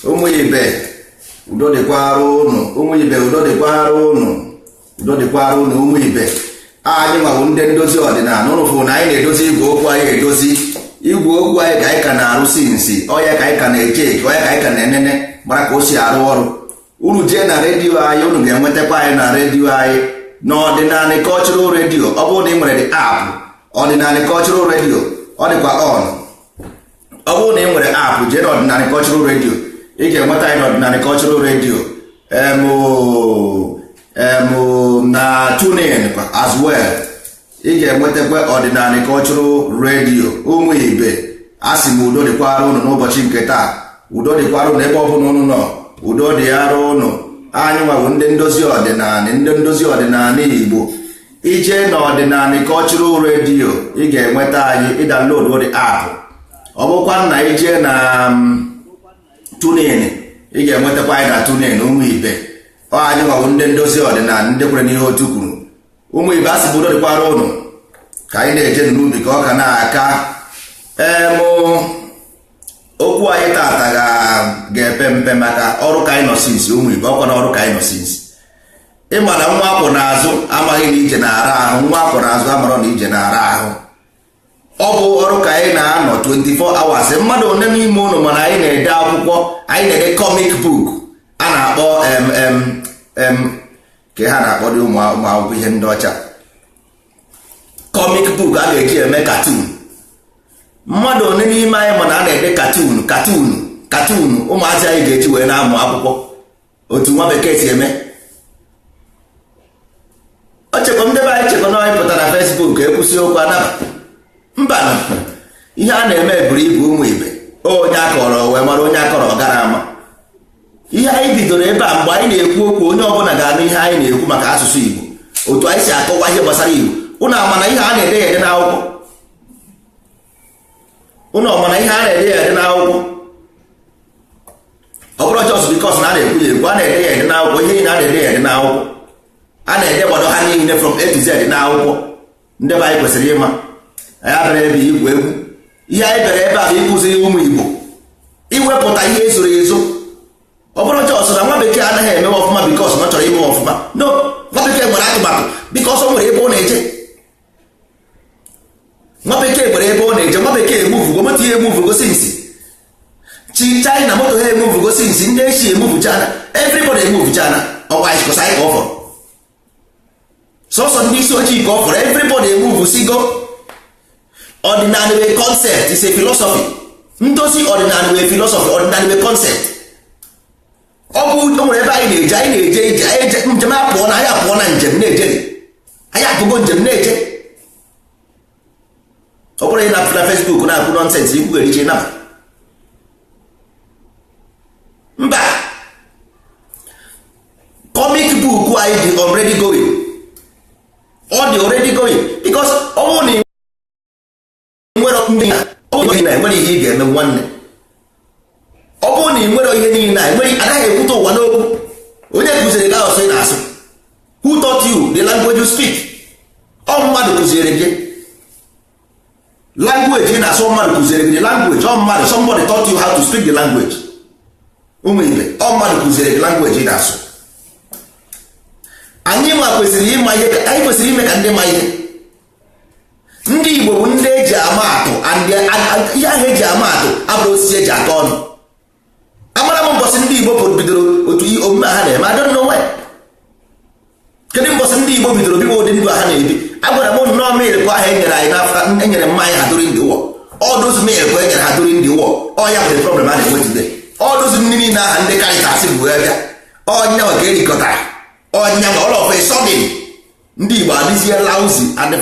Ụmụ ibe udo dịkwara ụnụ, ụmụ ibe udo dịkwara ụnụ, udo dịkwara ụnụ. Ụmụ ibe anyị nwawo ndị ndozi ọdịnala. Ụnụ fụrụ na anyị na-edozi igwe okwu anyị, edozi igwe okwu anyị ka anyị ka na-arụsi nsi ọya, ka anyị ka na-eche eke ọya, ka anyị ka na-enene mara ka o si arụ ọrụ. Unu jee na redio anyị, unu ga-enwetakwa anyị na redio anyị na Ọdịnala Cultural Radio. Ọ bụrụ na ị nwere the app Ọdịnala Cultural Radio, ọ dịkwa on. Ọ bụrụ na ị nwere app, jee na Ọdịnala Cultural Radio, ị ga-enweta anyị n'Ọdịnala Cultural Radio na TuneIn as well. Ị ga-enwetakwa Ọdịnala Cultural Radio. Ụmụ ibe, a sị m udo dịkwara ụnụ n'ụbọchị nke taa. Udo dịkwara ụnụ ebe ọbụla ụnụ nọ, udo dịara ụnụ. Anyị nwawo ndị ndozi ọdịnala, ndị ndozi ọdịnala Igbo. Ije na Ọdịnala Cultural Radio, ị ga-enweta anyị. Ị download the app. Ọ bụkwa na ije na TuneIn, ị ga-enwetakwa anyị na TuneIn. Ụmụ ibe, ọ anyị nwawo ndị ndozi ọdịnala, ndị kwere n'ihe otu kwuru. Ụmụ ibe, a sị bụ udo dịkwara ụnụ. Ka anyị na-eje n'ubi ka ọ ka na-aka. Okwu anyị tata ga-epe mpe maka ọrụ ka anyị nọ sinsi. Ụmụ ibe, ọkwa na ọrụ ka anyị nọ sinsi. Ịma na nwa akwụ n'azụ amaghị na ije na-ara ahụ. Nwa akwụ n'azụ amarọ na ije na-ara ahụ. Ọ bụ ọrụ ka anyị na-anọ 24 hours. Mmadụ one n'ime ụlọ, mana anyị na-ede akwụkwọ, anyị na-ede comic book a na-akpọ mm ka ha na-akpọ dị ụmụ akwụkwọ ihe ndị ọcha, comic book a ga-eji eme cartoon. Mmadụ one n'ime anyị mana a na-ede cartoon, cartoon, cartoon ụmụazị anyị ga-eji wee na-amụ akwụkwọ otu nwa bekee si eme. O chekwa ndebe anyị chekwa na anyị pụtara na Facebook ekwụsị okwu anaba mba. Ihe a na-eme buru ibu. Ụmụ ibe, onye akọrọ wee mara onye akọrọ ọ gara ama. Ihe anyị bidoro ebe a, mgbe anyị na-ekwu okwu, onye ọbụla ga-anụ ihe anyị na-ekwu maka asụsụ Igbo, otu anyị si akọwa ihe gbasara Igbo. Ụnụ ama na ihe a na-ede ya ede n'akwụkwọ? Ụnụ ọma na ihe a na-ede ya ede n'akwụkwọ? Ọ bụrụ just because na a na-ekwu ya ekwu, a na-ede ya ede n'akwụkwọ. Ihe niile a na-ede ya ede n'akwụkwọ, a na-ede gbado ha niile from A to Z n'akwụkwọ. Ndị be anyị kwesịrị ịma anyị abịara ebe igwu egwu. Ihe anyị bịara ebe a bụ ịkụziri ụmụ Igbo iwepụta ihe ezoro ezo. Ọ bụrụ just na nwa bekee anaghị emewe ọfụma because na ọ chọrọ ime ọfụma, no. Nwa bekee nwere atụmatụ because o nwere ebe ọ na-eje. Nwa bekee nwere ebe ọ na-eje. Nwa bekee emuvugo moto ya, emuvugo since chi. China moto ha emuvugo since. Ndị Asia emuvu chana, everybody emuvu chana. Ọkwa anyị ka ọ fọrọ sọsọ ndị isi ojii ka ọ fọrọ. Everybody emuvu sigo. Ọdịnala wee concept is a philosophy. Ndozi ọdịnala wee philosophy, ọdịnala wee concept. Ọ bụ o nwere ebe anyị na-eje. Anyị na-eje ije, anyị njem apụọ na anyị apụọ na njem na-eje. Anyị apụgo njem na-eje. Ọ bụrụ na na Facebook na-akwụ nonsense, ikwugheri iche naba mba. Comic book anyị dị already going, ọ dị already going, because ọ bụrụ na nwere ndị na enwere ihe ị ga-eme, nwanne, ọ bụrụ na ị nwere ihe niile a enweghị, anaghị ekwute ụwa n'okwu. Onye kụziri gị asụsụ ị na-asụ? Who taught you the language you speak? Ọ mmadụ kụziri gị language ị na-asụ? Mmadụ kụziri gị the language? Ọ mmadụ, somebody taught you how to speak the language. Ụmụ ibe, ọ mmadụ kụziri gị language ị na-asụ? Anyị ma kwesịrị ịma ihe, anyị kwesịrị ime ka ndị ma ihe. Ndị Igbo bụ ndị eji ama atụ, and ihe ahụ eji ama atụ abụrụ osisi eji aka ọnụ. Amara m mbọsị ndị Igbo bidoro otu omume ha na-eme. I don't know when. Kedu mbọsị ndị Igbo bidoro bibe ụdị ndụ ha na-ebi? Agwara m nnọọ, milk ahụ enyere anyị n'afọ, enyere mmanya ha during the war, all those milk enyere ha during the war, ọ ya bụ the problem a na-enwe today. All those ndị niile aha ndị Caritas bụ wee bịa, ọnya nwa ka erikọtara, ọnya nwa. All of a sudden, ndị Igbo adịzie lousy and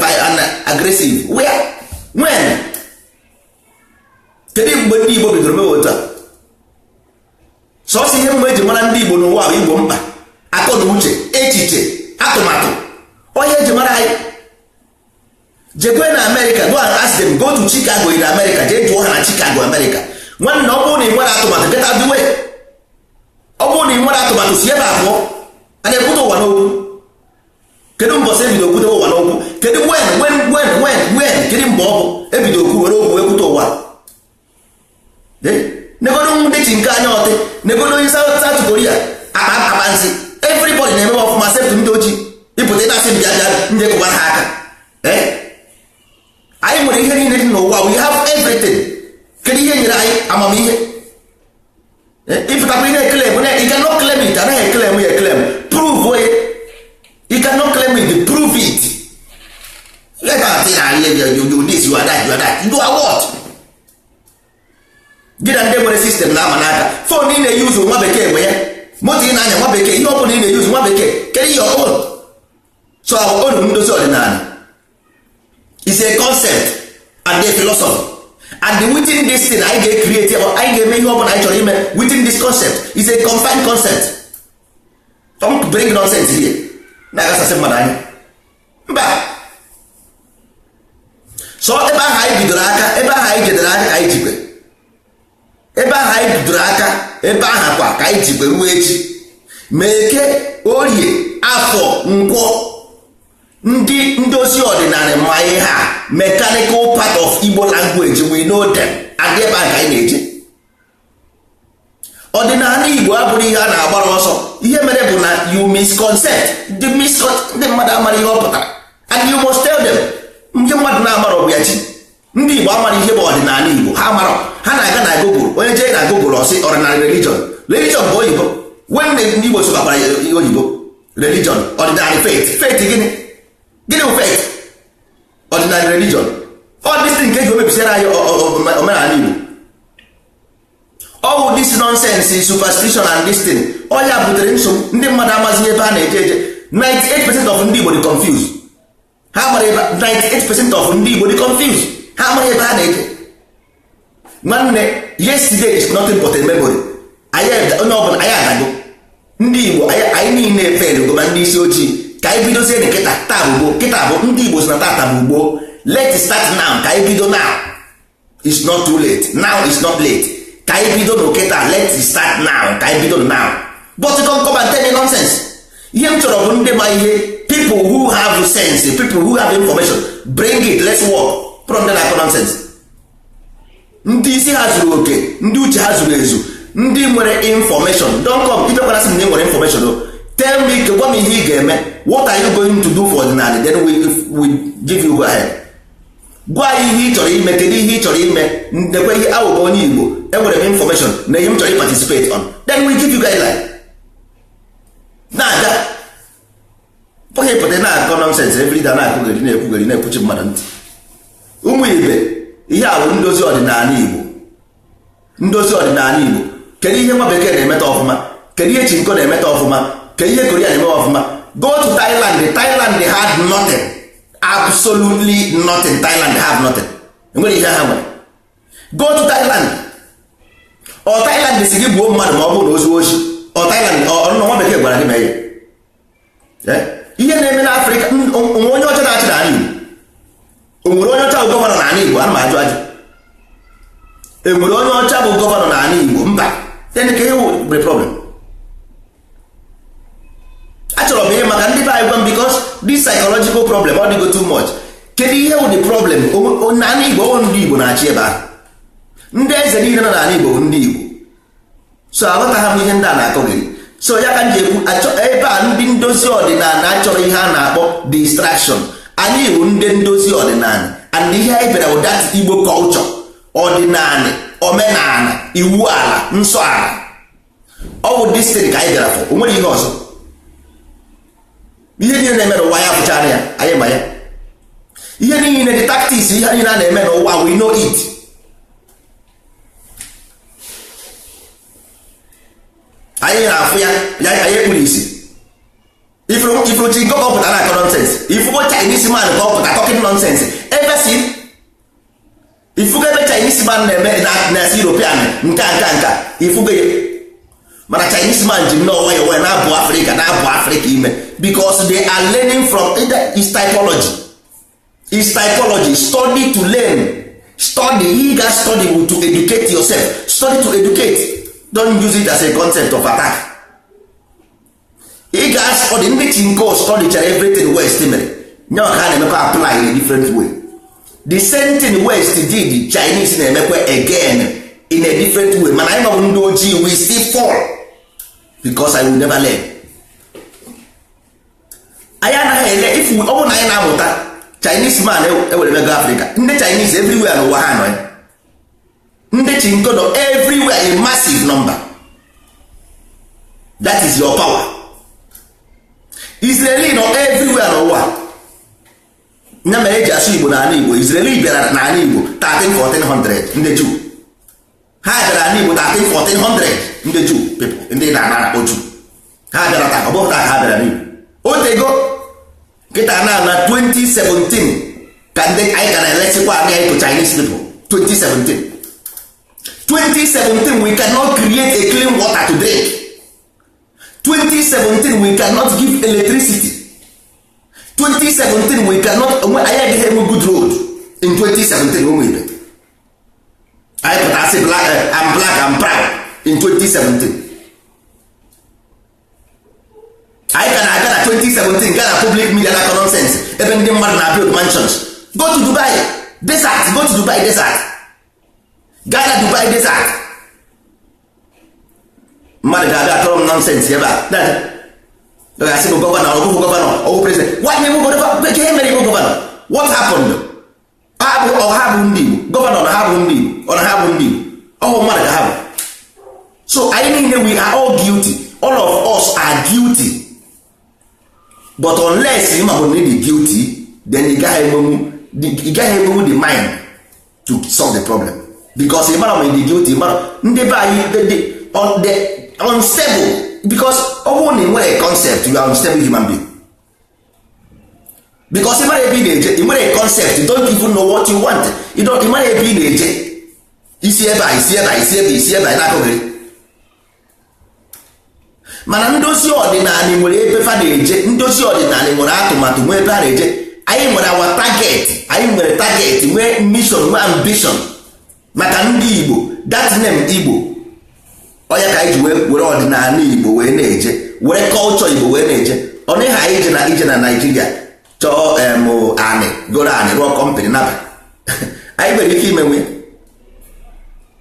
aggressive. Where? When? Kedu mgbe ndị Igbo bidoro mewe otu a? Sọsọ ihe mgbe eji mara ndị Igbo n'ụwa bụ Igbo mkpa, akọ na uche, echiche, atụmatụ, onye eji mara anyị. Jekwe na Amerịka, go and ask them. Go to Chicago in America, jee jụọ ha na Chicago, America. Nwanne, ọ bụrụ na ị nwere atụmatụ, get out the way. Ọ bụrụ na ị nwere atụmatụ, si ebe a pụọ. A na-ekwute ụwa n'okwu. Kedu mbọsị ebido okwute ụwa n'okwu? Kedu when, when, when, when, when? Kedu mgbe ọ bụ ebido okwu were okwu ekwute ụwa? Negodo ndị chi nke anya ọtị, negodo onye South Korea, akpa akpa nsị. Everybody na-eme ọfụma except ndị ojii. Ịpụta ịna-asị bịa bịa, ndị ekụbara ha aka. Anyị nwere ihe niile dị n'ụwa. We have everything. Kedu ihe nyere anyị amamihe? Ịpụtakwa ị na-ekele bụ you cannot claim it. Anaghị eclaim ya eclaim. Prove onye. You cannot claim it, prove it. Let us see na you this, you are that, you are that, you are what? Gị na ndị nwere system na-ama n'aka. Phone ị na-euse, nwa bekee nwe ya. Moto ị na-anya, nwa bekee. Ihe ọ bụla ị na-euse, nwa bekee. Kedu ihe own? So our own ndozi ọdịnala is a concept and a philosophy, and within this thing anyị ga-ecreate, anyị ga-eme ihe ọ bụla anyị chọrọ ime within this concept. Is a confined concept. Don't bring nonsense here na-agasasị mmadụ anya. Mba. So ebe ahụ anyị bidoro aka, ebe ahụ anyị jedere aka ka anyị jikwe. Ebe ahụ anyị bidoro aka, ebe ahụ kwa ka anyị jikwe ruo echi. Ma Eke, Orie, Afọ, Nkwọ, ndị ndozi ọdịnala ma ihe a mechanical part of Igbo language, we know them, and ebe ahụ ka anyị na-eje. Ọdịnala Igbo abụrụ ihe a na-agbara ọsọ. Ihe mere bụ na you misconcept the ndị mmadụ amara ihe ọ pụtara, and you must tell them. Ndị mmadụ na-amara ọ bụ ya chi. Ndị Igbo amara ihe bụ ọdịnala Igbo. Ha mara, ha na-aga na Google. Onye jee na Google, ọsị ọdịnala religion. Religion bụ oyibo. When ndị Igbo sobakwara ihe oyibo, religion, ọdịnala faith. Faith gịnị? Gịnị bụ faith? Ọdịnala religion, ọ dịsị nke eji omebisiara anyị omenala Igbo. Ọwụ this nonsense, superstition and this thing, ọ ya butere nsogbu. Ndị mmadụ amazighị ebe a na-eje eje. 98% of ndị Igbo dị confused. Ha mara ebe 98% of ndị Igbo dị confused. Ha amaghị ebe ha na-eje. Nwanne, yesterday is nothing but a memory. Anyị, onye ọbụla, anyị adago. Ndị Igbo anyị niile efere ma ndị isi ojii. Ka anyị bidozie na kịta. Taa bụ gboo, kịta bụ ndị Igbo si na tata bụ gboo. Let's start now. Ka anyị bido now. It's not too late. Now is not late. Ka anyị bido na kịta. Let's start now. Ka anyị bido now. But don't come and tell me nonsense. Ihe m chọrọ bụ ndị ma ihe, people who have sense, people who have information. Bring it, let's work. From ndị na-akọ nonsense, ndị isi ha zuru oke, ndị uche ha zuru ezu, ndị nwere information. Don't come ibekwara sị m na ị nwere information o. Tell me, gwa m ihe ị ga-eme. What are you going to do for ọdịnala? Then we give you go ahead. Gwa anyị ihe ị chọrọ ime. Kedu ihe ị chọrọ ime? Ndekwe ihe awụ bụ onye Igbo, enwere m information na ihe m chọrọ participate on. Then we give you guideline. Na-aga bụghị pụta na-akọ nonsense everyday, na-akụgheri, na-ekwugheri, na-ekwuchi mmadụ ntị. Ụmụ ibe, ihe a bụ ndozi ọdịnala Igbo. Ndozi ọdịnala Igbo, kedu ihe nwa bekee na-emeta ọfụma? Kedu ihe chinko na-emeta ọfụma? Kedu ihe Korea na-eme ọfụma? Go to Thailand. Thailand had nothing, absolutely nothing. Thailand have nothing. Enwere ihe ha nwere. Go to Thailand. Ọ Thailand si gị gbuo mmadụ ma ọ bụrụ na ozu ochi. Ọ Thailand ọnụnọ nwa bekee gwara gị mee ya. Ihe na-eme n'Afrịka, onwe onye ọcha na-achị n'ala Igbo? Onwere onye ọcha bụ gọvanọ n'ala Igbo? Ana m ajụ ajụ. Enwere onye ọcha bụ gọvanọ n'ala Igbo? Mba. Then ka ihe wụ the problem? Achọrọ m ihe maka ndị be anyị gwa m, because this psychological problem, ọ dịgo too much. Kedu ihe wụ the problem n'ala Igbo? Ọ ndị Igbo na-achị ebe ahụ. Ndị eze niile nọ n'ala Igbo bụ ndị Igbo. So aghọtaghị m ihe ndị a na-akọ gị. So ya ka m ji ekwu ebe a, ndị ndozi ọdịnala achọrọ ihe a na-akpọ distraction. Anyị bụ ndị ndozi ọdịnala, and ihe anyị bịara bụ that Igbo culture, ọdịnala, omenala, iwu ala, nsọ ala. Ọ bụ this thing ka anyị bịara for. O nwere ihe ọzọ. Ihe niile na-eme n'ụwa ya fụchara ya, anyị ma ya. Ihe niile dị tactics, ihe niile a na-eme n'ụwa, we know it. Anyị na-afụ ya ya. Anyị ekpuru isi. Ifuru chi nke ọ pụtara na-akọ nonsense. Ifugo Chinese man ka ọ pụta talking nonsense? Ebe si ifugo ebe Chinese man na-eme na-esi European nka nka nka, ifugo ya. Mana Chinese man ji nnọọ nwayọ nwayọ na-abụ Afrịka, na-abụ Afrịka ime, because they are learning from either is typology, is typology. Study to learn, study. You gats study to educate yourself. Study to educate. Don't use it as a concept of attack. Ị ga study. Ndị chinko study chara everything West mere, nye ka ha na-emekwa apply in a different way. The same thing West did, Chinese na-emekwa again in a different way. Mana anyị nọbụ ndị ojii, we still fall because I will never learn. Anyị anaghị ele. If ọ bụrụ na anyị na-amụta, Chinese man ewere mego Africa. Ndị Chinese everywhere n'ụwa ha nọ ya. Ndị chinko nọ everywhere in massive number. That is your power. Israeli nọ everywhere n'ụwa. Ya mere eji asụ Igbo n'ala Igbo. Israeli bịara n'ala Igbo 13 1400. Ndị Juu, ha bịara n'ala Igbo 13 1400. Ndị Juu people, ndị na-ana akpọ Juu, ha bịara taa? Ọ bụghị taa ha bịara n'Igbo, otego. Kịta na na 2017 ka ndị anyị ka na-elesikwa anya to Chinese people. 2017, 2017, we cannot create a clean water to drink. 2017, we cannot give electricity. 2017, we cannot, onwe anyị agaghị enwe good road in 2017. Ụmụ ibe anyị pụtara sị black, I'm black, I'm proud. In 2017, anyị ka na-aga na 2017 gaa na public media na nonsense, ebe ndị mmadụ na build mansions. Go to Dubai desert. Go to Dubai desert. Gaa na Dubai desert. Mmadụ ga-abịa atọrọ m nonsense ebe a, ọ ga-asị bụ gọvanọ, ọ bụghị gọvanọ, ọ bụ president. Why bụ gọvanọ? Ihe mere bụ gọvanọ? What happened? Ha bụ, ọ ha bụ ndị Igbo gọvanọ na ha bụ ndị Igbo, ọ na ha bụ ndị Igbo, ọ bụ mmadụ ka ha bụ. So anyị niile, we are all guilty. All of us are guilty. But unless you ma bụ na ị dị guilty, then ị gaghị enwenwu the mind to solve the problem, because ị mara ma ị dị guilty. Mara ndị be anyị the unstable, because ọ bụrụ na ị nwere concept, you are unstable human being, because ị mara ebe ị na-eje. Ị nwere concept, you don't even know what you want. You don't, ị mara ebe ị na-eje. Isi ebe a, isi ebe a, isi ebe, isi ebe a na-akụghịrị. Mana ndozi ọdịnala nwere ebe fa na-eje. Ndozi ọdịnala nwere atụmatụ, nwee ebe a na-eje. Anyị nwere our target. Anyị nwere target, nwee mission, nwee ambition maka ndị Igbo. That name Igbo, onye ka anyị ji wee were ọdịnala Igbo wee na-eje, were culture Igbo wee na-eje. Ọ dịghị anyị ije na ije na Naijiria chọọ em anị, goro anị, rụọ company naba. Anyị nwere ike imenwe,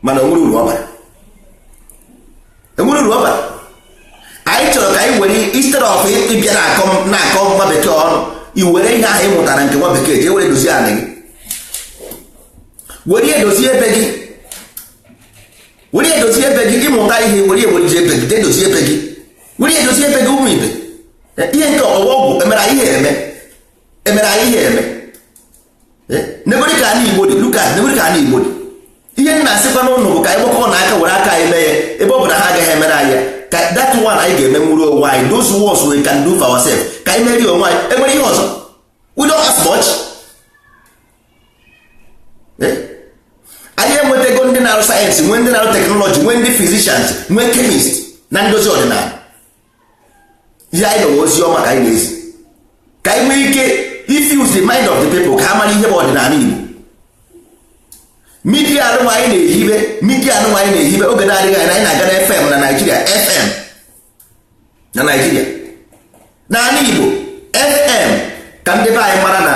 mana onwere uru ọ bara? Enwere uru ọ bara? Anyị chọrọ ka anyị were, instead of ịbịa na-akọ nwa bekee ọnụ, i were ihe ahụ ị mụtara nke nwa bekee jee were dozie anị gị, were edozie ebe gị, were edozie ebe gị. Ịmụta ihe, were ewere ji ebe gị jee dozie ebe gị, were edozie ebe gị. Ụmụ ibe, ihe nke ọwa ọgwụ emere anyị, ihe eme emere anyị, ihe eme negori ka ala Igbo dị. Look at negori ka ala Igbo dị. Ihe nna asịkwa n'ụlọ bụ ka anyị gbakọ na aka, were aka anyị mee ya. Ebe ọ bụ na ha agaghị emere anyị ya, ka that one anyị ga-emenwuru onwe anyị. Those ones we can do for ourselves, ka anyị merie onwe anyị. Enwere ihe ọzọ? We don't ask much. Anyị enwetago ndị na-arụ science, nwee ndị na-arụ technology, nwee ndị physicians, nwee chemist na ndozi ọdịnala. Ihe anyị nọwa, ozi ọma ka anyị na-ezi, ka anyị nwee ike infuse the mind of the people, ka ha mara ihe bụ ọdịnala Igbo. Media anụnwa anyị na-ehibe, media anụnwa anyị na-ehibe, oge na-adịghị anya anyị na-aga na FM na Naijiria, FM na Naijiria, n'ala Igbo FM, ka ndị be anyị mara na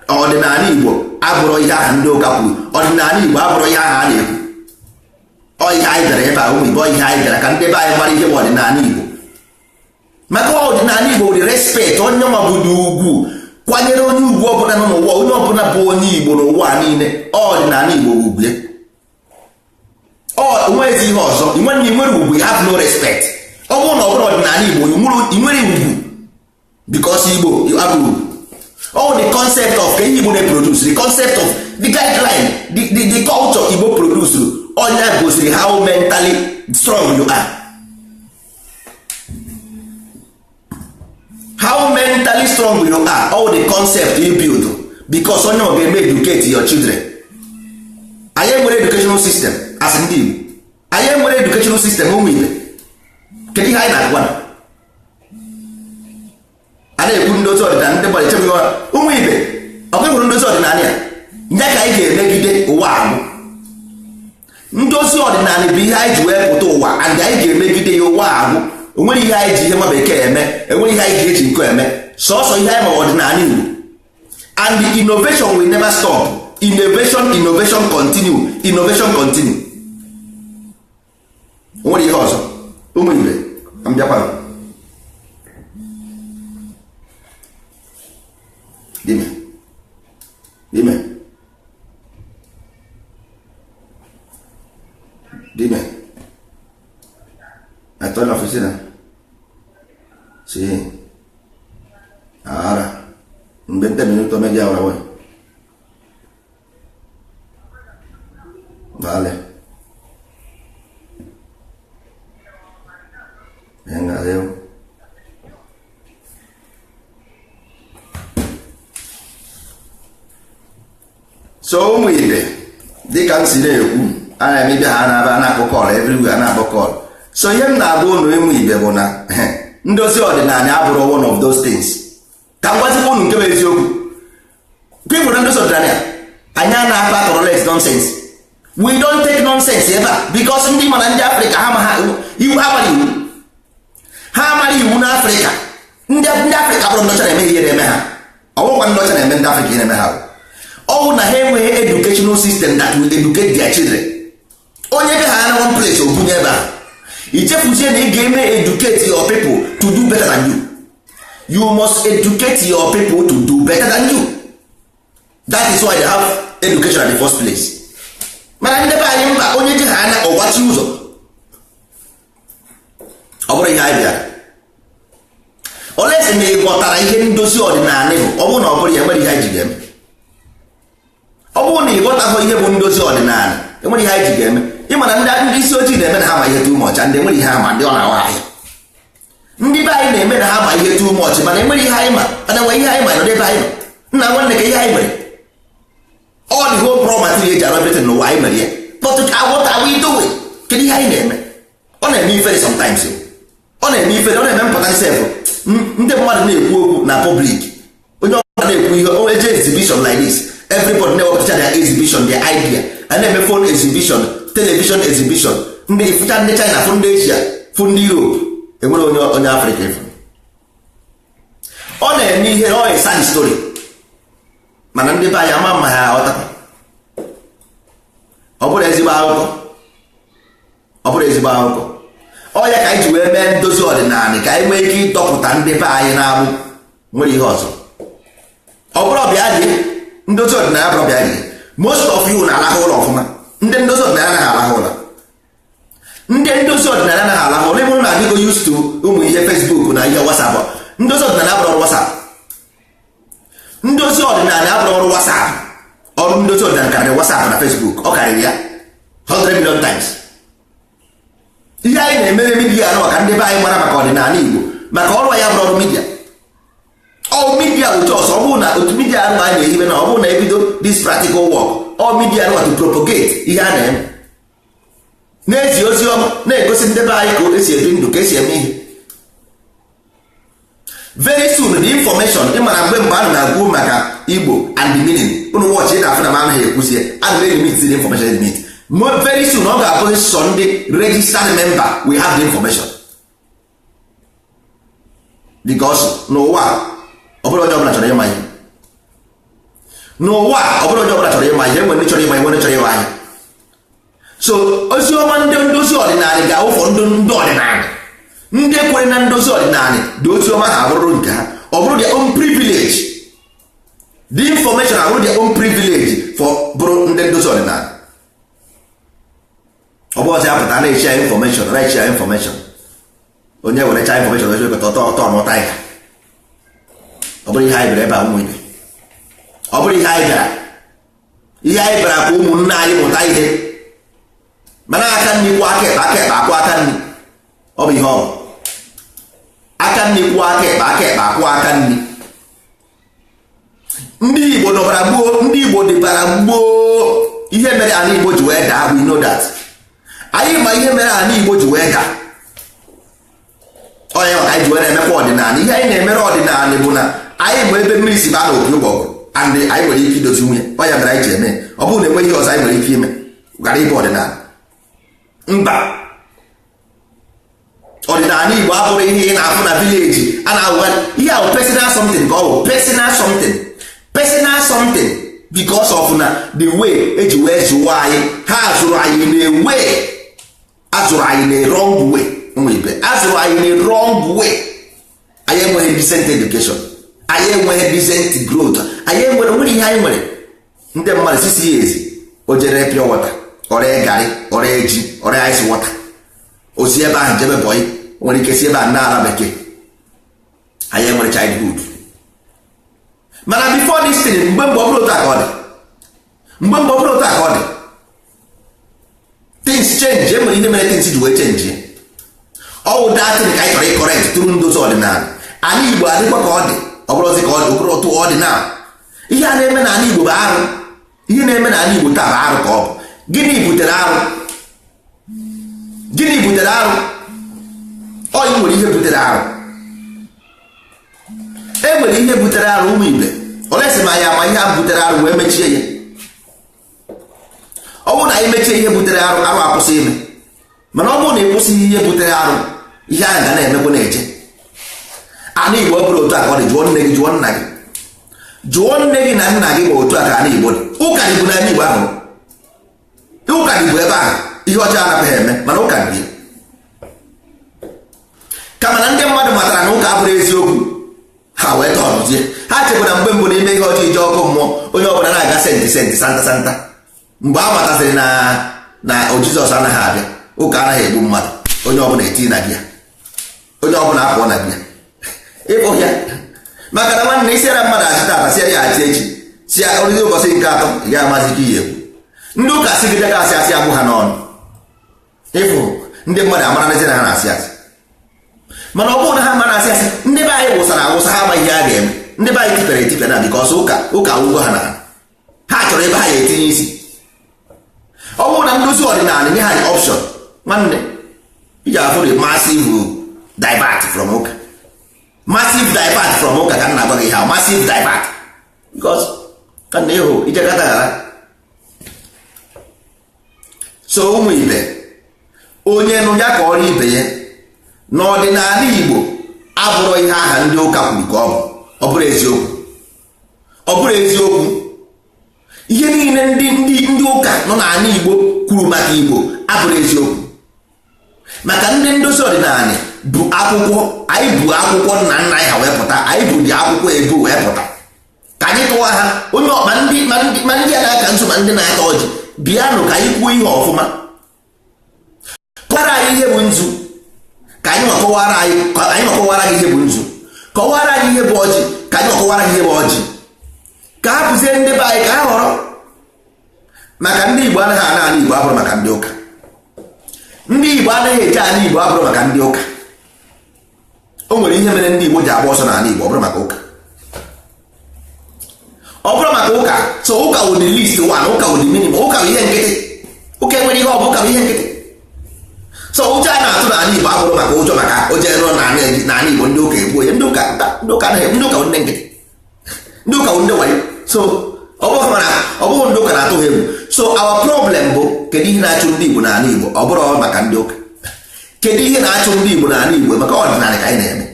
ọdịnala Igbo abụrụ ihe ahụ ndị ụka kwuru, ọdịnala Igbo abụrụ ihe ahụ a na-ekwu. Ọ ihe anyị bịara ebe a, ụmụ Igbo, ihe anyị bịara ka ndị be anyị mara ihe bụ ọdịnala Igbo. Maka ọdịnala Igbo dị respect, onye nwa bụ ugwu kwanyere onye ugwu ọbụla nọ n'ụwa, onye ọbụla bụ onye Igbo n'ụwa niile, ọdịnala Igbo bụ ugwu ya. Ọ nwezi ihe ọzọ nwanne, ị nwere ugwu, you have no respect. Ọ bụrụ na ọ bụrụ ọdịnala Igbo, ị nwere ugwu, because Igbo, you have ugwu. All the concept of ka ihe Igbo na-produce, the concept of the guideline, the culture Igbo produce, onye gosiri how mentally strong you are, how mentally strong you are, all the concept you build, because onye ọ ga-eme educate your children. Anyị nwere educational system as ndị Igbo? Anyị nwere educational system, ụmụ ibe? Kedu ihe anyị na-agwa? A na-ekwu ndozi ọdịnala, ndị gbara echebe ụmụ ibe. Ọkwa hụrụ ndozi ọdịnala ya, nye ka anyị ga-emegide ụwa agwụ. Ndozi ọdịnala bụ ihe anyị ji wee pụta ụwa, and anyị ga-emegide ya ụwa agwụ. Onwere ihe anyị ji ihe nwa bekee eme, enwere ihe anyị ga-eji nkọ eme, sọsọ ihe anyị ma ọdịnala Igbo. And the innovation will never stop. Innovation, innovation continue, innovation continue. Onwere ihe ọzọ, ụmụ ibe? M bịakwara. Dime, dime, dime. Estoy en la oficina. Sí. Ahora. En 20 minutos, media hora voy. Vale. Venga, adiós. So ụmụ ibe, dịka m si na-ekwu, a na-eme ha na-aba na-akpọ call everywhere, na-akpọ call. So ihe m na-agwa unu, ịmụ ibe, bụ na ndozi ọdịnala abụrụ one of those things. Ka m gwazikwa unu nke bụ eziokwu. People na ndozi ọdịnala anyị a na-apa tolerate nonsense. We don't take nonsense ebe a, because ndị mana ndị Afrịka ha ma ha iwu, ha mara iwu, ha mara iwu n'Afrịka. Ndị Afrịka bụrụ ndị ọcha na-eme ihe na-eme ha. Ọwụkwa ndị ọcha na-eme ndị Afrịka ihe na-eme ha, ọwụ na ha enweghị educational system that will educate their children. Onye be ha na one place, obunye ebe ahụ, ichefuzie na ị ga-eme educate your people to do better than you. You must educate your people to do better than you. That is why they have education at the first place. Mana ndị be anyị, mba, onye ji ha anya ọgbachi ụzọ. Ọ bụrụ ihe anyị bịara olesi na ị ghọtara ihe ndozi ọdịnala bụ, ọ bụrụ na ọ bụrụ ya, enwere ihe anyị ji ga-eme. Ọ bụrụ na ị ghọtaghị ihe bụ ndozi ọdịnala, enwere ihe anyị ji ga-eme. Ịma na ndị isi ojii na-eme na ha ma ihe too much, ndị enwere ihe ha ma, ndị ọ na-awa ahịa. Ndị be anyị na-eme na ha ma ihe too much, mana enwere ihe anyị ma, mana enwe ihe anyị ma nọ n'ebe anyị nọ. Nna nwanne, ka ihe anyị nwere, all the whole raw material eji arụ everything n'ụwa, anyị mere ya. But what are we doing? Kedu ihe anyị na-eme? Ọ na-eme ifere sometimes, ọ na-eme ifere, ọ na-eme mpụta sef. Ndị mmadụ na-ekwu okwu na public, onye ọbụla na-ekwu ihe o eje exhibition like this, everybody na-ewepụtacha their exhibition, their idea, a na-eme phone exhibition, television exhibition. Ndị fụcha, ndị China fụ, ndị Asia fụ, ndị Europe, enwere onye onye Afrịka efu. Ọ na-eme ihe, ọ a sad story. Mana ndị be anyị ama mma ha aghọtakwa. Ọ bụrụ ezigbo akụkọ, ọ bụrụ ezigbo akụkọ. Ọ ya ka anyị ji wee mee ndozi ọdịnala, ka anyị nwee ike ịdọpụta ndị be anyị na-agbụ. Nwere ihe ọzọ? Ọ bụrụ ọbịa rie ndozi ọdịnala, bụrụ ọbịa rie. Most of you na-alahụ ụlọ ọfụma. Ndị ndozi ọdịnala anaghị alahụ ụlọ. Ndị ndozi ọdịnala anaghị alahụ ụlọ. Ịbụrụ na adịgo used to ụmụ ihe Facebook na ihe WhatsApp. Ndozi ọdịnala abụrụ ọrụ WhatsApp. Ndozi ọdịnala abụrụ ọrụ WhatsApp. Ọrụ ndozi ọdịnala karịrị WhatsApp na Facebook, ọ karịrị ya 100 million times. Ihe anyị na-emere media anụ ka ndị be anyị mara maka ọdịnala Igbo, maka ọrụ anyị abụrụ ọrụ media. Ọ media otu ọsọ, ọ bụrụ na otu media ahụ anyị na-ehibe na ọ bụrụ na ebido this practical work. All media nwa to propagate ihe a na-eme, na-ezi ozi ọma, na-egosi ndị be anyị ka esi ebi ndụ, ka esi eme ihe. Very soon the information ị mara mgbe a na-agwu maka Igbo and the meaning, unu watch, ị ga-afụ na m anaghị ekwuzie, ana m limit the information, limit. Very soon ọ ga-abụzi sọ ndị registered member we have the information, because n'ụwa, ọ bụrụ onye ọbụla chọrọ ịma ihe n'ụwa, ọ bụrụ onye ọbụla chọrọ ịma ihe, enwere ndị chọrọ ịma ihe, nwere chọrọ ịwa ahịa. So ozi ọma ndị ndozi ọdịnala ga-awụfọ ndị ndị ọdịnala, ndị kwere na ndozi ọdịnala dị. Ozi ọma ha abụrụ nke ha, ọ bụrụ their own privilege. The information abụrụ their own privilege for bụrụ ndị ndozi ọdịnala. Ọ bụ ọzọ apụta na-echi ya information, na-echi ya information. Onye were cha information ozi ọtọ ọtọ n'ụta ya. Ọ bụrụ ihe anyị bịara ebe a, ụmụ ibe, ọ bụrụ ihe anyị bịara, ihe anyị bịara ka ụmụnne anyị mụta ihe. Mana aka nri kwụ aka ekpe, aka ekpe akwụ aka nri. Ọ bụ ihe ọ bụ. Aka nri kwụ aka ekpe, aka ekpe akwụ aka nri. Ndị Igbo nọbara gboo, ndị Igbo dịbara gboo. Ihe mere ala Igbo ji wee daa, we know that. Anyị ma ihe mere ala Igbo ji wee daa. Onye maka anyị ji wee na-emekwa ọdịnala. Ihe anyị na-emere ọdịnala bụ na anyị ma ebe mmiri si baa na opi ụgbọgụrụ, and anyị nwere ike idozi nwunye. Ọ ya mere anyị ji eme. Ọ bụrụ na enweghị ihe ọzọ anyị nwere ike ime ghara ịbụ ọdịnala, mba. Ọdịnala Igbo abụrụ ihe ị na-afụ na village a na-awụgharị ihe ahụ. Personal something ka ọ bụ, personal something, personal something, because of na the way eji wee zụọ anyị, ha zụrụ anyị na way, azụrụ anyị na wrong way. Ụmụ ibe, azụrụ anyị na wrong way. Anyị enweghị decent education, anyị enweghị decent growth, anyị enwere nwere ihe anyị nwere. Ndị mmadụ 6 years, o jere pure water, ọrịa garị, ọrịa ji, ọrịa ice water, o si ebe ahụ jebe bọyị, nwere ike si ebe a na ala bekee. Anyị enwere childhood. Mana before this thing, mgbe ọ bụrụ otu a ka ọ dị, mgbe ọ bụrụ otu a ka ọ dị, things change. E nwere ihe mere things ji wee change. Ọwụ datin ka anyị chọrọ ị correct tụrụ ndozi ọdịnala. Ala Igbo adịkwa ka ọ dị, ọ bụrụzi ka ọ dị, okpuru otu ọ dị na ihe a na-eme n'ala Igbo bụ arụ. Ihe na-eme n'ala Igbo taa bụ arụ ka ọ bụ. Gịnị butere arụ? Gịnị butere arụ? Ọ nwere ihe butere arụ. E nwere ihe butere arụ, ụmụ ibe. Olesi ma ya ama ihe a butere arụ wee mechie ya. Ọ bụrụ na anyị mechie ihe butere arụ, arụ akwụsị ime. Mana ọ bụrụ na ị kwụsịghị ihe butere arụ, ihe ahụ ga na-emekwa na-eje. Ana Igbo, ọ bụrụ otu a ka ọ dị, jụọ nne gị, jụọ nna gị, jụọ nne gị na nna gị ma otu a ka ana Igbo dị. Ụka dịbụ n'ala Igbo ahụ, ụka dịbụ ebe ahụ. Ihe ọjọọ anaghị eme, mana ụka dị. Kama na ndị mmadụ matara na ụka abụrụ eziokwu, ha wee tọrọzie. Ha chekwara mgbe mbụ n'ime ihe ọjọọ ije ọkụ mmụọ, onye ọbụla na-aga saint, saint, santa, santa. Mgbe a matasịrị na Jizọs anaghị abịa, ụka anaghị egbu mmadụ, onye ọbụla eti na gị ya, onye ọbụla apụọ na gị ya ịfụ ya. Maka na nwanne, isi ara mmadụ achị tata, si ya achị echi, si oriri ụbọchị nke atọ, ị gaghị amazi ike iyi ekwu. Ndị ụka sị gị ga asị asị agbụ ha n'ọnụ. Ịfụ ndị mmadụ amara na ha na-asị asị. Mana ọ bụrụ na ha mara asị asị, ndị be anyị wụsara awụsa, ha amaghị ihe a ga-eme. Ndị be anyị tipịara etipịa na because ụka awụgo ha na ha chọrọ ebe ha ga-etinye isi. Ọ bụrụ na ndozi ọdịnala nye ha the option, nwanne, ị ga-afụ the massive divert from ụka, massive divert from ụka. Ka m na-agwa gị ha, massive divert, because ka na ịhụ ijekọta ghara. So ụmụ ibe, onye nụ ya ka ọrụ ibe ya n'ọdịnala Igbo abụrụ ihe aha ndị ụka kwuru ka ọ bụ. Ọ bụrụ eziokwu, ọ bụrụ eziokwu, ihe niile ndị ụka nọ n'ala Igbo kwuru maka Igbo abụrụ eziokwu. Maka ndị ndozi ọdịnala bụ akwụkwọ anyị, bụ akwụkwọ nna nna anyị ha wee pụta. Anyị bụ dị akwụkwọ ebu wee pụta ka anyị tụwa ha. Onye ọkpa ndị ma ndị a na-aka nso, ma ndị na-ata ọjị, bịanụ ka anyị kwuo ihe ọfụma. Kọwara anyị ihe bụ nzu, ka anyị kọwara anyị, ka anyị kọwara gị ihe bụ nzu. Kọwara anyị ihe bụ ọjị, ka anyị kọwara gị ihe bụ ọjị. Ka ha pụzie ndị be anyị ka ha họrọ. Maka ndị Igbo anaghị ana ala Igbo abụrụ maka ndị ụka. Ndị Igbo anaghị eje ala Igbo abụrụ maka ndị ụka. O nwere ihe mere ndị Igbo ji agba ọsọ n'ala Igbo. Ọ bụrụ maka ụka, Ọ bụrụ maka ụka, so ụka wụ the least one, ụka wụ the minimum, ụka bụ ihe nkịtị. Ụka enwere ihe ọ bụ, ụka bụ ihe nkịtị. So ụjọ a na-atụ n'ala Igbo abụrụ maka ụjọ maka oje nọ n'ala Igbo ndị ụka egbuo ya. Ndị ụka, ndị ụka anaghị, ndị ụka bụ ndị nkịtị, ndị ụka bụ ndị wayo. So ọ bụghị mana ọ bụghị ndị ụka na-atụ ha egwu. So our problem bụ, kedu ihe na-achụ ndị Igbo n'ala Igbo? Ọ bụrụ maka ndị ụka, kedu ihe na-achụ ndị Igbo n'ala Igbo? Maka ọdịnala ka anyị na-eme.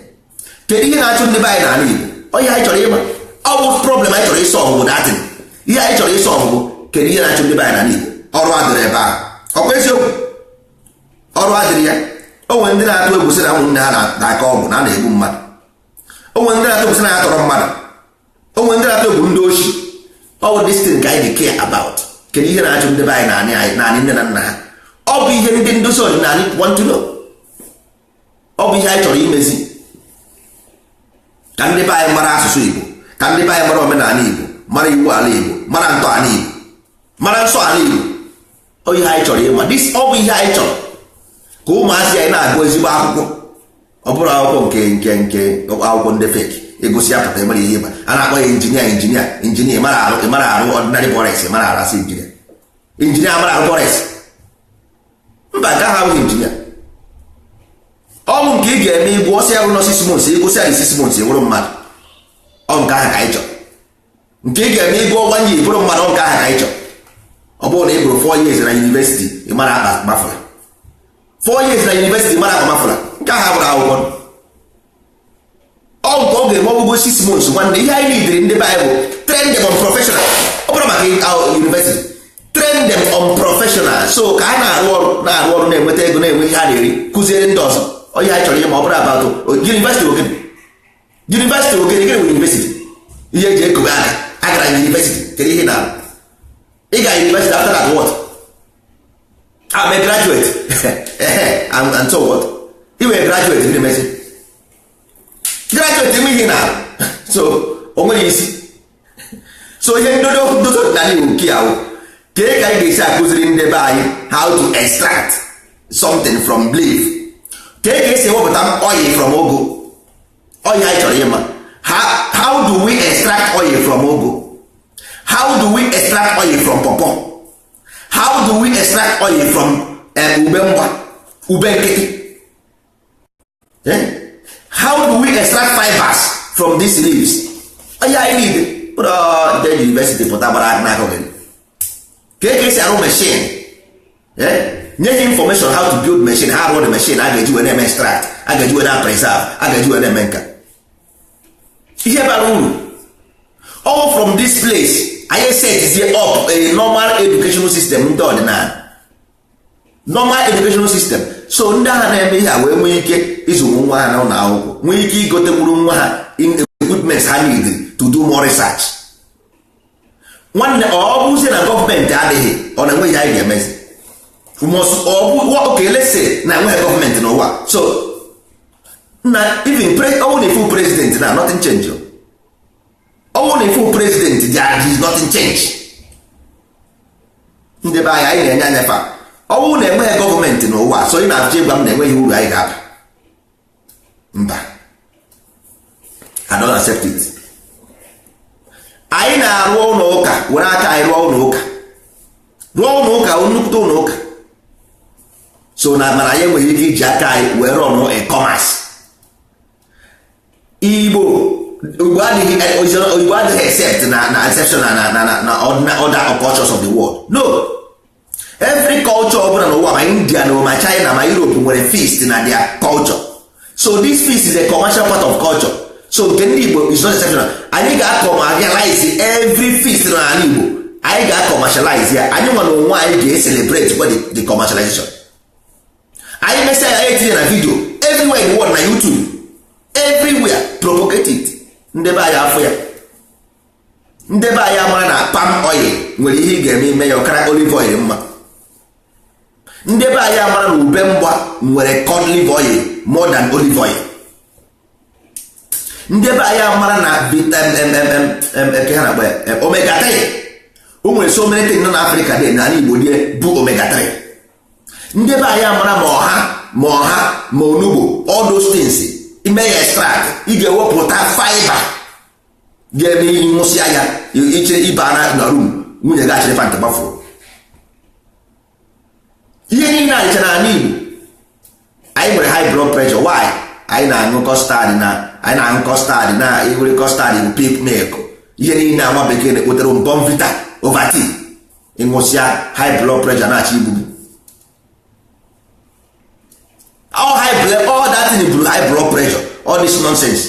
Kedu ihe na-achụ ndị be anyị n'ala Igbo? Ọ ihe anyị chọrọ ịma. Ọ bụ problem anyị chọrọ ịsolve bụ that thing. Ihe anyị chọrọ ịsolve bụ, kedu ihe na-achụ ndị be anyị n'ala Igbo? Ọrụ adịrị ebe ahụ. Ọkwa eziokwu, ọrụ adịrị ya. O nwere ndị na-atụ egwu sị na ụmụnne ha na-aka ọgwụ na a na-egbu mmadụ. O nwere ndị na-atụ egwu sị na ya tọrọ mmadụ. O nwere ndị na-atụ egwu ndị ochi. Ọ bụ this thing ka anyị dey care about. Kedu ihe na-achụ ndị be anyị naanị anyị, naanị nne na nna ha? Ọ bụ ihe ndị ndozi ọdịnala want to know. Ọ bụ ihe anyị chọrọ imezi, ka ndị be anyị mara asụsụ Igbo, ka ndị be anyị mara omenala Igbo, mara iwu ala Igbo, mara ntọala Igbo, mara nsọ ala Igbo. Ọ ihe anyị chọrọ ịma. This ọ bụ ihe anyị chọrọ, ka ụmụazị anyị na-agụ ezigbo akwụkwọ. Ọ bụrụ akwụkwọ nke akwụkwọ ndị fake egosi apụta, emere ihe ịba a na-akpọ ya injinia, injinia, injinia. Mara arụ, mara arụ ordinary bores, mara arụ asị injinia, injinia mara arụ bores. Mba, nke ahụ abụghị injinia. Ọ bụ nke ị ga-eme igwu ọsọ ya bụ nọ 6 months, ịgụsị ya 6 months, bụrụ mmadụ. Ọ nke ahụ ka anyị chọrọ. Nke ị ga-eme ịgụọ one year, bụrụ mmadụ. Ọ nke ahụ ka anyị chọrọ. Ọ bụrụ na ị gụrụ 4 years na university, ị mara akpa mafụla. 4 years na university, mara akpa mafụla, nke ahụ abụrụ akwụkwọ. Ọ nke ọ ga-eme ọgwụgwọ 6 months. Nwanne, ihe anyị nidiri ndị Baịbụl, train them on professional. Ọ bụrụ maka university, train them on professional, so ka ha na-arụ ọrụ, na-arụ ọrụ, na-enweta ego, na-enwe ihe a na-eri, kụziere ndị ọzọ. Onye anyị chọrọ ihe ma ọ bụrụ about university. Ogene university? Ogene gịnị bụ university? Ihe eji ekobe aka agara university. Kedu ihe na ị ga university? After that, what? I'm a graduate, and so what? Ị were graduate, ndị mezi graduate ime ihe na so o nwere isi. So ihe ndodo ndodo ọdịnala Igbo nke ahụ, kee ka anyị ga-esi akụziri ndị be anyị how to extract something from leaf? Kee ka esi ewepụta oil from ugu? Oil anyị chọrọ ịma, how do we extract oil from ugu? How do we extract oil from pawpaw? How do we extract oil from ube mgba, ube nkịtị? How do we extract fibers from these leaves? Oil anyị need bụrụ ndị university pụta gbara n'aka gị. Ka esi arụ machine, nye ha information how to build machine. Ha rụọ the machine a ga-eji wee na-eme extract, a ga-eji wee na preserve, a ga-eji wee na-eme nka ihe bara uru. All from this place, anyị setzie up a normal educational system, ndị ọdịnala normal educational system, so ndị agha na-eme ihe a wee nwee ike ịzụrụ nwa ha na ụlọ akwụkwọ, nwee ike igotekwuru nwa ha in equipment ha need to do more research. Nwanne, ọ bụzie na gọọmenti adịghị, ọ na-enweghị anyị ga-emezi. Oke lese na enweghị gọọmenti n'ụwa. So na even ọwụ na ifu president na nothing change. Ọwụ na ifu president, there is nothing change. Ndị be anyị, anyị na-enye anya fa. Ọwụ na enweghị gọọmenti n'ụwa, so ị na-achọ ịgwa m na enweghị uru anyị ga-aba? Mba, I don't accept it. Anyị na-arụ ụlọ ụka, were aka anyị rụọ ụlọ ụka, rụọ ụlọ ụka, nnukwute ụlọ ụka. So na mana anyị enweghị ike iji aka anyị wee rụọ e-commerce. Igbo, Igbo adịghị, Igbo adịghị except na exception na other cultures of the world. No, every culture ọbụla n'ụwa, ma India na ma China ma Europe, nwere feast na their culture. So this feast is a commercial part of culture. So nke ndị Igbo is not exceptional. Anyị ga-commercialize every feast n'ala Igbo. Anyị ga-commercialize ya. Anyị nwa na onwe anyị ga-celebrate the commercialization. Anyị mesịa ya, anyị etinye na video everywhere in the world, na YouTube, everywhere, propagate it. Ndị be anyị afọ ya, ndị be anyị amara na palm oil nwere ihe ị ga-eme ime ya ọkara olive oil mma. Ndị be anyị amara na ube mgba nwere cod liver oil more than olive oil. Ndị be anyị amara na ha na-akpọ ya omega 3. O nwere so many things nọ na Africa dị n'ala Igbo dị bụ omega 3. Ndị be anyị amara ma ọha, ma ọha, ma onugbo, all those things, ime ya extract, ị ga-ewepụta fiber. Ga-eme nwụsịa ya iche ịba na room, nwunye gị achịrị pant gbafuo. Ihe niile anyị chere n'ala Igbo, anyị nwere high blood pressure. Why? Anyị na-aṅụ custard, na anyị na-aṅụ custard na iwere custard bụ peak milk. Ihe niile nwa bekee na-ekpotere Bournvita over tea. Ịṅụsịa, high blood pressure na-achọ igbu gị. All high blood, all that thing buru high blood pressure. All this nonsense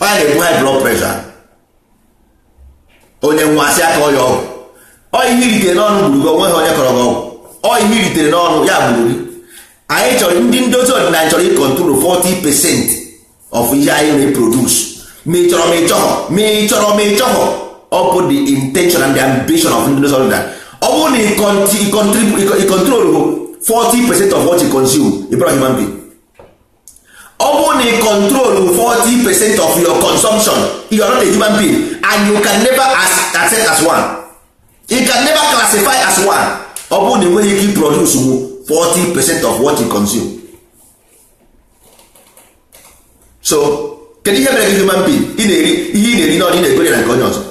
onye na-ebu high blood pressure. Onye nwa asị aka ọya ọgwụ, ọ ihe iritere n'ọnụ gburu gị. Onweghị onye kọrọ gị ọgwụ, ọ ihe iritere n'ọnụ ya gburu gị. Anyị chọrọ, ndị ndozi ọdịnala chọrọ ịcontrol 40% of ihe anyị na-eproduce. Ma ị chọrọ ma ị chọghọ, ma ị chọrọ ma ị chọghọ, ọ bụ the intention and the ambition of ndị ndozi ọdịnala. Ọ bụrụ na ị control 40% of what you consume, ị bụrụ human being. Ọ bụrụ na ị control 40% of your consumption, you are not a human being and you can never accept as one, you can never classify as one. Ọ bụrụ na ị nweghị ike produce 40% of what you consume, so kedu ihe mere gị human being? Ị na-eri ihe ị na-eri n'ọnụ, ị na-egoro na nke onye ọzọ.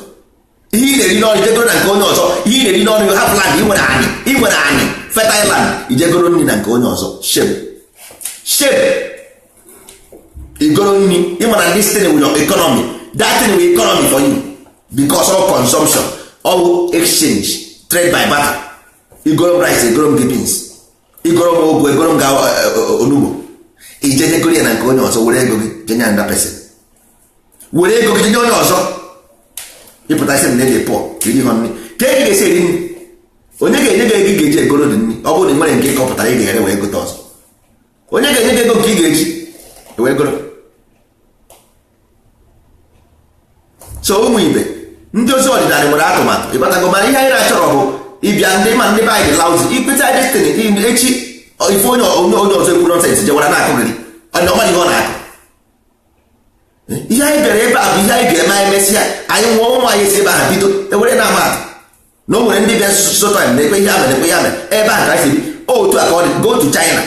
Ihe ị na-eri n'ọnụ, ijegoro na nke onye ọzọ. Ihe ị na-eri n'ọnụ, you have land, ị nwere anị, ị nwere anị, fertile land, ijegoro nri na nke onye ọzọ. Shame, shame. Igoro nri, ị mara this thing with your economy, that thing with economy for you, because all consumption, all exchange, trade by barter. Igoro m rice, egoro m gị beans. Igoro m ụgụ, egoro m gị onugbo. Ijejegoro ya na nke onye ọzọ, were ego gị jenye another person, were ego gị jenye onye ọzọ. Ịpụta isi na ede pụọ iri ha nri ka ị ga-esi eri nri. Onye ga-enye gị ego ị ga-eji egoro dị nri? Ọ bụrụ na ị nwere nke kọpụtara ị ga-ere wee gote ọzọ, onye ga-enye gị ego nke ị ga-eji wee goro? So ụmụ ibe, ndị ozi ọdịnala nwere atụmatụ, ịbatago? Mana ihe anyị na-achọrọ bụ ịbịa ndị ma ndị be anyị dị lousy ikpeta destiny. Echi ife onye onye ọzọ ekwu nonsense jewara na-akụgịrị onye ọma ihe ọ na-akụ. Ihe anyị bịara ebe a bụ ihe anyị ga-eme. Anyị mesịa, anyị nwụọ, ụmụ anyị esi ebe ahụ bido ewere na amatụ na o nwere ndị bịa sotim na-ekwe ihe amere, ekwe ihe amere ebe ahụ ka anyị si bi. Otu a ka ọ dị. Go to China,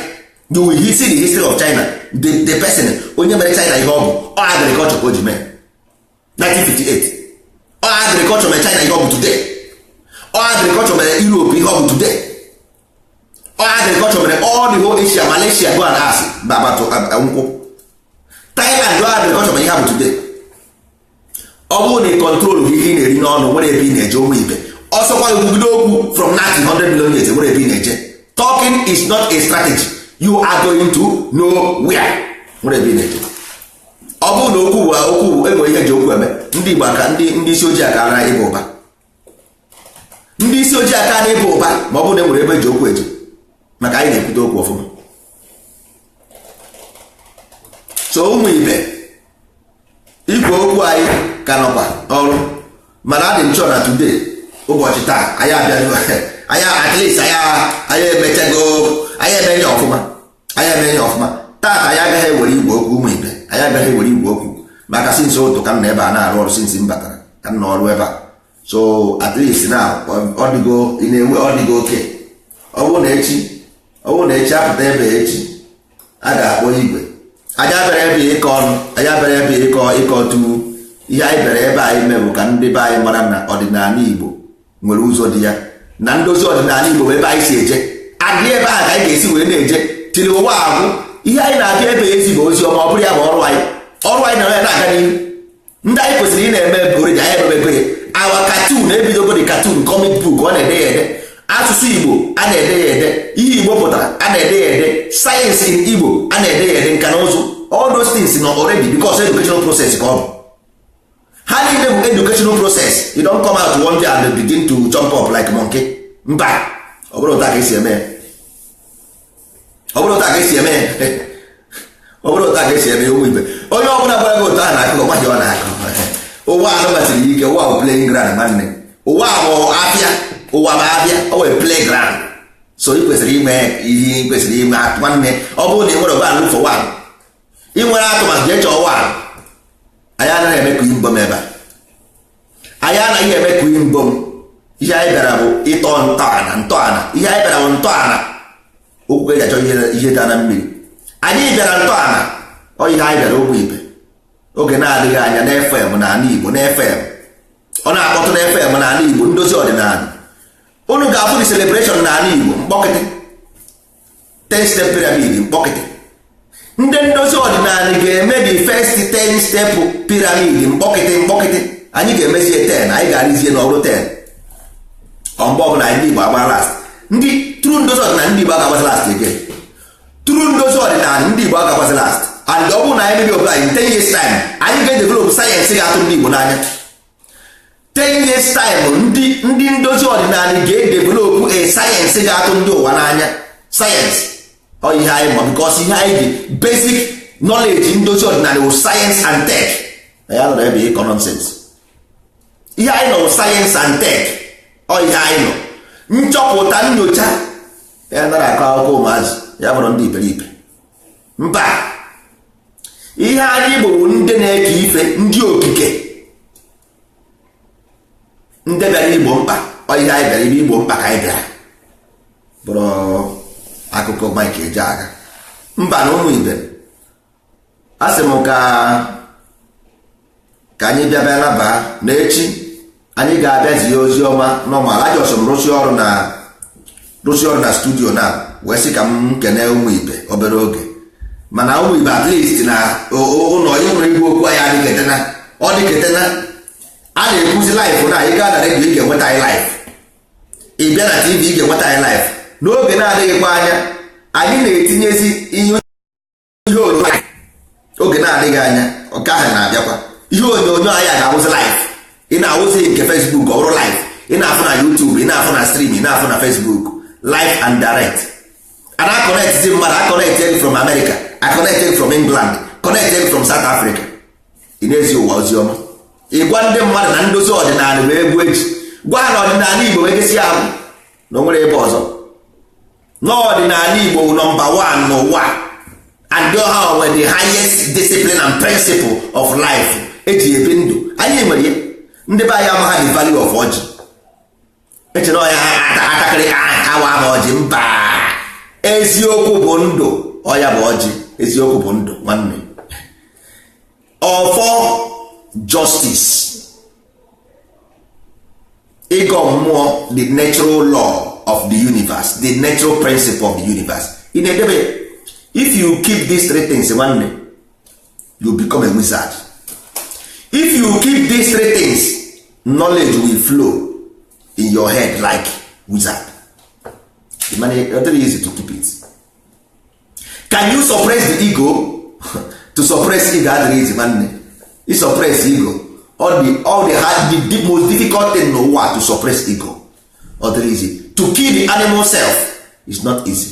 you will see the history of China. The person onye mere China ihe ọ bụ, ọ agriculture ka o ji mee. 1958, ọ agriculture mere China ihe ọ bụ today. Ọ agriculture mere Europe ihe ọ bụ today. Ọ agriculture mere all the whole Asia, Malaysia, go and ask about nkwụ. Thailand, ọ agriculture mere ihe bụ today. Ọ bụrụ na ị control ihe ị na-eri n'ọnụ, nwere ebe ị na-eje. Ụmụ ibe, ọsọkwa ekwugide okwu from 100 million years, nwere ebe ị na-eje. Talking is not a strategy. You are going to nowhere. Nwere ebe ị na-eje. Ọ bụrụ na okwu bụ okwu, enwere ihe eji okwu eme. Ndị Igbo aka ndị isi ojii aka na ịba ụba, ndị isi ojii aka na ịba ụba, ma ọ bụrụ na enwere ebe eji okwu eje, maka anyị na-ekwute okwu ọfụma. So ụmụ ibe, ikwu okwu anyị ka nọkwa ọrụ, mana adị m sure na today, ụbọchị taa, anyị abịago. Anyị at least anyị emechago, anyị emenye ọfụma, anyị emenye ọfụma taata. Anyị agaghị ewere igwe okwu. Ụmụ ibe, anyị agaghị ewere igwe okwu, maka since ụtụ ka m na ebe a na-arụ ọrụ, since m batara ka m na ọrụ ebe a. So at least now ọ dịgo, ị na-enwe, ọ dịgo oke. Ọ bụrụ na echi, ọ bụrụ na echi apụta ebe echi, a ga-akpọ igwe. Anyị abịara ebe ịkọ ọnụ, anyị abịara ebe ịkọ tu. Ihe anyị bịara ebe anyị mee bụ ka ndị be anyị mara na ọdịnala Igbo nwere ụzọ dị ya, na ndozi ọdịnala Igbo bụ ebe anyị si eje. Adị ebe ahụ ka anyị ga-esi wee na-eje tiri ụwa agwụ. Ihe anyị na-abịa ebe ezi bụ ozi ọma. Ọ bụrụ ya bụ ọrụ anyị, ọrụ anyị nọrọ ya na-aga n'ihu. Ndị anyị kwesịrị ị na-eme bụrụ anyị emebego ya. Awa cartoon ebidogo, dị cartoon, comic book, ọ na-ede ya ede. Asụsụ Igbo a na-ede ya ede, ihe Igbo pụtara a na-ede ya ede, sayensị in Igbo a na-ede ya ede, nka na ụzụ, all those things nọ already, because educational process ka ọ bụ. Ha niile bụ educational process. You don't come out one day and begin to jump up like monkey. Mba, ọ bụrụ otu a ka esi eme ya, ọ bụrụ otu a ka esi eme ya, ọ bụrụ otu a ka esi eme ya. Ụmụ ibe, onye ọbụla gwara gị otu ahụ na-akụ, ọgbaghị ọ na-akụ. Ụwa anụbatiri ike, ụwa bụ playing ground, nwanne. Ụwa bụ afịa, ụwa bụ afịa, ọ wee playground. So ị kwesịrị ime ihe ị kwesịrị ime, nwanne. Ọ bụrụ na ị nwere one, look for one. Ị nwere atụmatụ, jee chọọ one. Anyị anaghị eme ka mbom ebe a, anyị anaghị eme ka mbom. Ihe anyị bịara bụ ịtọ ntọala, ntọala. Ihe anyị bịara bụ ntọala. Okwu ka eji achọ ihe daa na mmiri. Anyị bịara ntọala. Ọ ihe anyị bịara. Ụmụ ibe, Oge na-adịghị anya na FM n'ala Igbo, na FM ọ na-akpọtụ, na FM n'ala Igbo, ndozi ọdịnala. Unu ga-afụ the celebration n'ala Igbo. Mkpọkịtị 10 step pyramid, mkpọkịtị ndị ndozi ọdịnala ga-eme the first 10 step pyramid. Mkpọkịtị, mkpọkịtị anyị ga-emezie 10, anyị ga-arịzie n'ọrụ 10. Ọ mgbe ọbụla anyị ndị Igbo agba last, ndị true ndozi ọdịnala, ndị Igbo aga-agbazi last again. True ndozi ọdịnala, ndị Igbo aga-agbazi last. And ọ bụrụ na anyị mebi obodo anyị, 10 years time anyị ga-edevelop science ga-atụ ndị Igbo n'anya. 10 years time, ndị ndozi ọdịnala ga-edevelop a science ga-atụ ndị ụwa n'anya. Science ọ ihe anyị ma, because ihe anyị ji basic knowledge ndozi ọdịnala wụ science and tech. Ya nọrọ ebe ịkọ nonsense. Ihe anyị nọ wụ science and tech. Ọ ihe anyị nọ, nchọpụta, nyocha. Ya nara akọ akụkọ ụmụazị, ya bụrụ ndị iberibe. Mba, ihe anyị bụ ndị na-eke ife, ndị okike, ndị bịara igbo mkpa. Ọ ihe anyị bịara ibe igbo mkpa ka anyị bịara, bụrụ akụkọ Mike Ejeagha. Mba na ụmụ ibe, a sị m ka anyị bịa bịa nabaa na echi anyị ga-abịa zie ozi ọma normal. Ajọsọ m rụsi ọrụ na studio na wee sị ka m kene ụmụ ibe obere oge. Mana ụmụ ibe, at least na ụlọ ịnụrụ igwe okwu anyị adịketena, ọ dịketena. A na-ekwuzi live na ị gaa na redio, ị ga-enweta anyị live. Ị bịa na TV, ị ga-enweta anyị live. N'oge na-adịghịkwa anya, anyị na-etinyezi ihe onyonyo. Oge na-adịghị anya, nke ahụ na-abịakwa. Ihe onyonyo anyị ga-awụzi live. Ị na-awụzi nke Facebook, ọ bụrụ live. Ị na-afụ na YouTube, ị na-afụ na stream, ị na-afụ na Facebook live and direct. A na-aconnect mmadụ, aconnect from America, aconnect from England, connect from South Africa. Ị na-ezi ụwa ozi ọma, ị gwa ndị mmadụ na ndozi ọdịnala bụ egwu eji gwa ha na ọdịnala Igbo wee ahụ na o nwere ebe ọzọ n'ọdịnala Igbo number 1 n'ụwa, and ọha nwere the highest discipline and principle of life eji ebi ndụ. Anyị nwere ya. Ndị be anyị amagha the value of ọjị. Echere ọya atakịrị awa ama ọjị. Mba, eziokwu bụ ndụ. Ọya bụ ọjị, eziokwu bụ ndụ. Nwanne, ọfọ, justice, ịgọ mmụọ, the natural law of the universe, the natural principle of the universe, ị na-edebe. If you keep these three things, nwanne, you become a wizard. If you keep these three things, knowledge will flow in your head like wizard. It's very easy to keep it. Can you suppress the ego? To suppress ego adịrị easy, nwanne. I suppress ego, all the hard, the most difficult thing n'ụwa, to suppress ego, ọ dịrị easy. To kill the animal self is not easy,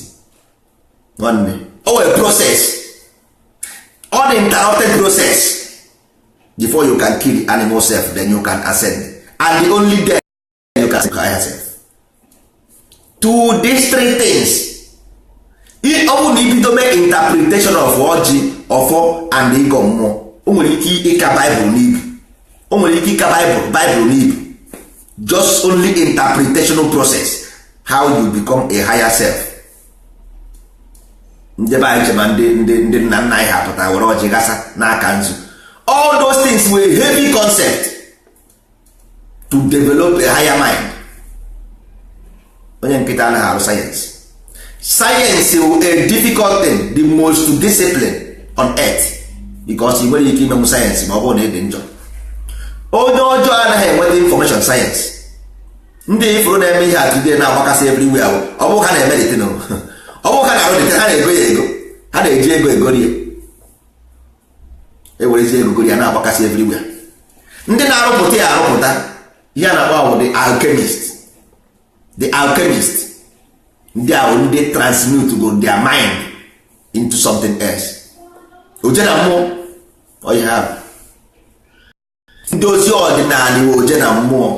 nwanne. O nwere process, uninterrupted process before you can kill the animal self. Then you can ascend, and the only then you can ascend higher self. To these three things, ọ bụrụ na ibido mee interpretation of ọjị, ọfọ and ịgọ mmụọ, o nwere ike ịka Bible n'ibu. O nwere ike ịka Bible n'ibu. Just only interpretational process, how you become a higher self. Ndị be anyị chema ndị nna nna anyị ha pụtara were ọjị gasa n'aka nzu. All those things were heavy concept to develop a higher mind. Onye nkịta anaghị arụ science. Science is a difficult thing, the most discipline on earth, because ị nwere ike imenwu science ma ọ bụrụ na ị dị njọ. Onye ọjọọ anaghị enweta information science. Ndị ifuru na-eme ihe a today na-agbakasị everywhere, ọ bụrụ ha na-eme the thing, ọ bụrụ ha na-arụ the thing, ha na-ego ya ego, ha na-eji ego egori ya, ewerezi ego gori ya na-agbakasị everywhere. Ndị na-arụpụta ya arụpụta, ihe a na-akpọ ahụ the alchemist. The alchemist, ndị ahụ ndị transmute go their mind into something else, oje na mmụọ. Ọ ihe ha bụ ndozi ọdịnala, oje na mmụọ.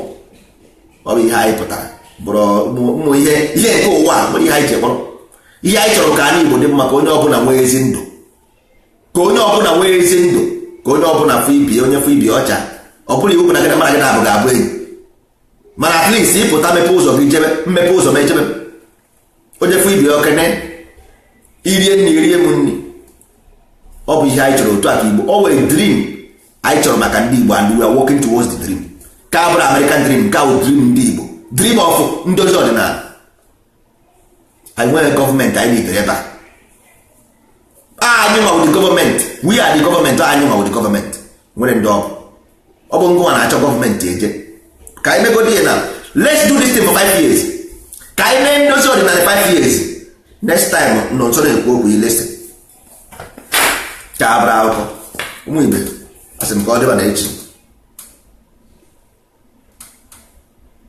Ọ bụ ihe anyị pụtara, bụrụ ụmụ ihe nke ụwa nwere ihe anyị ji kpọrọ. Ihe anyị chọrọ ka anyị Igbo dị mma, ka onye ọbụla nwee ezi ndụ, ka onye ọbụla nwee ezi ndụ, ka onye ọbụla fụ ibi, onye fụ ibi ọcha. Ọ bụrụ iwu bụ na gị na mara gị na-abụ ga-abụ enyi, mana at least ịpụta mepe ụzọ gị jebe, mmepe ụzọ ma ejebe. Onye fụ ibi okene, irie nri, irie m nri. Ọ bụ ihe anyị chọrọ otu a ka Igbo. Ọ were dream. Anyị chọrọ maka ndị Igbo, and we are working towards the dream. Ka bụrụ American dream, ka bụ dream ndị Igbo, dream of ndozi ọdịnala. Anyị nweghị gọọmenti anyị nitere ebe a. Anyị nwa the gọọmenti, we are the gọọmenti. Anyị nwa the gọọmenti nwere ndị ọ bụ, ọ bụ ngwa na-achọ gọọmenti eje. Ka anyị megodi ya na let's do this thing for 5 years. Ka anyị mee ndozi ọdịnala 5 years. Next time nọ nso na-ekwu okwu, ilesi ka abụrụ akụkọ. Ụmụ ibe, asị m ka ọ dịba na echi.